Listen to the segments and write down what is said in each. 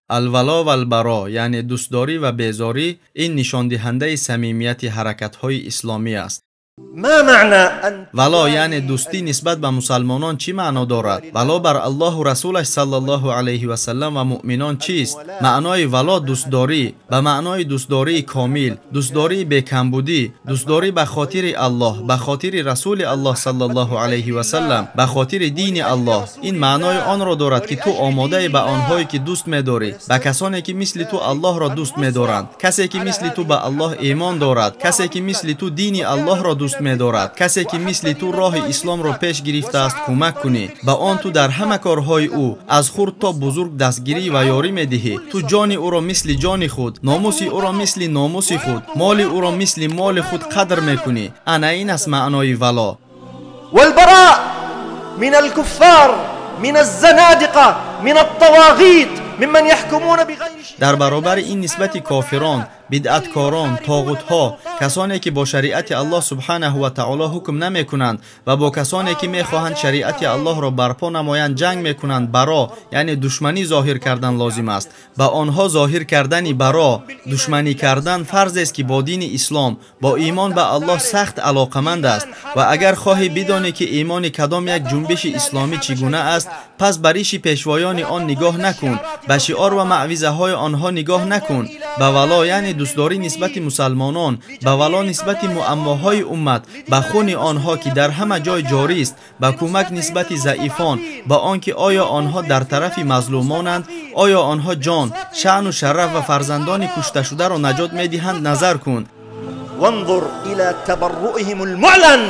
Алвало валбаро, яъне дӯстдорӣ ва безорӣ, ин нишондиҳандаи самимияти ҳаракатҳои исломӣ аст. Вало, яъне дӯстӣ нисбат ба мусалмонон чӣ маъно дорад? Вало бар Аллоҳу расулаш саллаллоҳу алайҳи васаллам ва муъминон чист? Маънои вало дӯстдорӣ, ба маънои дӯстдории комил, дӯстдории бекамбудӣ, дӯстдорӣ ба хотири Аллоҳ, ба хотири расули Аллоҳ саллаллоҳу алайҳи васаллам, ба хотири дини Аллоҳ. Ин маънои онро дорад, ки ту омодаӣ ба онҳое ки дӯст медорӣ, ба касоне ки мисли ту Аллоҳро дӯст медоранд, касе ки мисли ту ба Аллоҳ имон дорад, касе ки мисли ту дини Аллоҳро дӯст медорад, касе ки мисли ту роҳи исломро пеш гирифтааст кӯмак кунӣ. Ба он ту дар ҳама корҳои ӯ аз хурд то бузург дастгирӣ ва ёрӣ медиҳӣ. Ту ҷони ӯро мисли ҷони худ, номуси ӯро мисли номуси худ, моли ӯро мисли моли худ қадр мекунӣ. Ана ин аст маънои вало. والبراء من الكفار من الزنادقة من الطواغيت ممن يحكمون بغير дар баробари ин нисбати кофирон, бидъаткорон, тоғутҳо, касоне ки бо шариати Аллоҳ субҳанаҳу ва таоло ҳукм намекунанд ва бо касоне ки мехоҳанд шариати Аллоҳро барпо намоянд ҷанг мекунанд, баро, яъне душманӣ зоҳир кардан лозим аст. Ба онҳо зоҳир кардани баро, душманӣ кардан фарзест ки бо дини ислом, бо имон ба Аллоҳ сахт алоқаманд аст. Ва агар хоҳӣ бидонӣ ки имони кадом як ҷунбиши исломӣ чӣ гуна аст, пас ба риши пешвоёни он нигоҳ накун, ба шиор ва маъвизаҳои онҳо нигоҳ накун. Ба вало, яъне дӯстдорӣ нисбати мусалмонон, ба вало нисбати муаммоҳои уммат, ба хуни онҳо ки дар ҳама ҷой ҷорист, ба кӯмак нисбати заифон, ба он ки оё онҳо дар тарафи мазлумонанд, оё онҳо ҷон, шаъну шараф ва фарзандони кушташударо наҷот медиҳанд, назар кун. وانظر إلى تبرؤهم المعلن.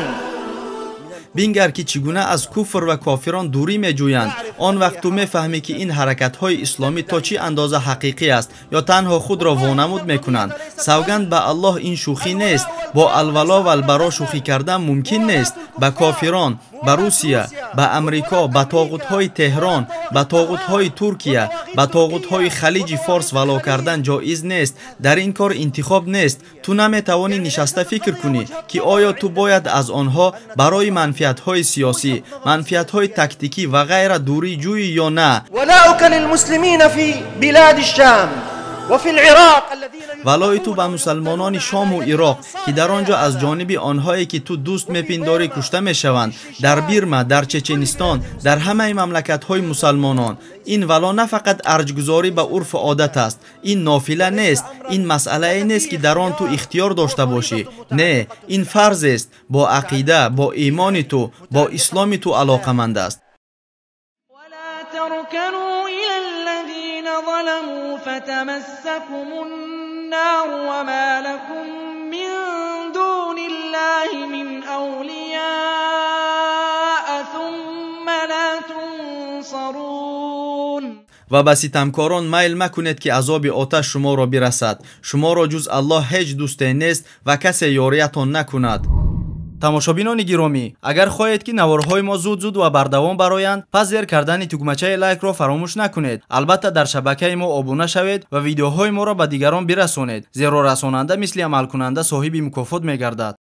Бингар ки чӣ гуна аз куфр ва кофирон дурӣ меҷӯянд. Он вақт ту мефаҳмӣ ки ин ҳаракатҳои исломӣ то чӣ андоза ҳақиқӣ аст ё танҳо худро вонамуд мекунанд. Савганд ба Аллоҳ, ин шӯхӣ нест. Бо алвало валбаро шӯхӣ кардан мумкин нест. Ба кофирон, ба Русия, ба Амрико, ба тоғутҳои Теҳрон, ба тоғутҳои Туркия, ба тоғутҳои Халиҷи Форс вало кардан ҷоиз нест. Дар ин кор интихоб нест. Ту наметавонӣ нишаста фикр кунӣ ки оё ту бояд аз онҳо барои манфиатҳои сиёсӣ, манфиатҳои тактикӣ ва ғайра дурӣ ҷӯӣ ё на. ولاؤك للمسلمين في بلاد الشام وفي العراق الذين валои ту ба мусалмонони Шому Ироқ, ки дар он ҷо аз ҷониби онҳое ки ту дӯст мепиндорӣ кушта мешаванд, дар Бирма, дар Чеченистон, дар ҳамаи мамлакатҳои мусалмонон. Ин вало на фақат арҷгузорӣ ба урфу одат аст, ин нофила нест, ин масъалае нест ки дар он ту ихтиёр дошта бошӣ. Не, ин фарзест, бо ақида, бо имони ту, бо исломи ту алоқаманд аст. ولا تركنوا إلى الذين ظلموا فتمسكم النار وما لكم من دون الله من أولياء ثم لا تنصرون. Ва ба ситамкорон майл макунед ки азоби оташ шуморо бирасад. Шуморо ҷуз Аллоҳ ҳеҷ дӯсте нест ва касе ёриятон накунад. Тамошобинони гиромӣ, агар хоҳед ки наворҳои мо зуд-зуд ва бардавом бароянд, пас зер кардани тугмачаи лайкро фаромӯш накунед. Албатта дар шабакаи мо обуна шавед ва видеоҳои моро ба дигарон бирасонед, зеро расонанда мисли амалкунанда соҳиби мукофот мегардад.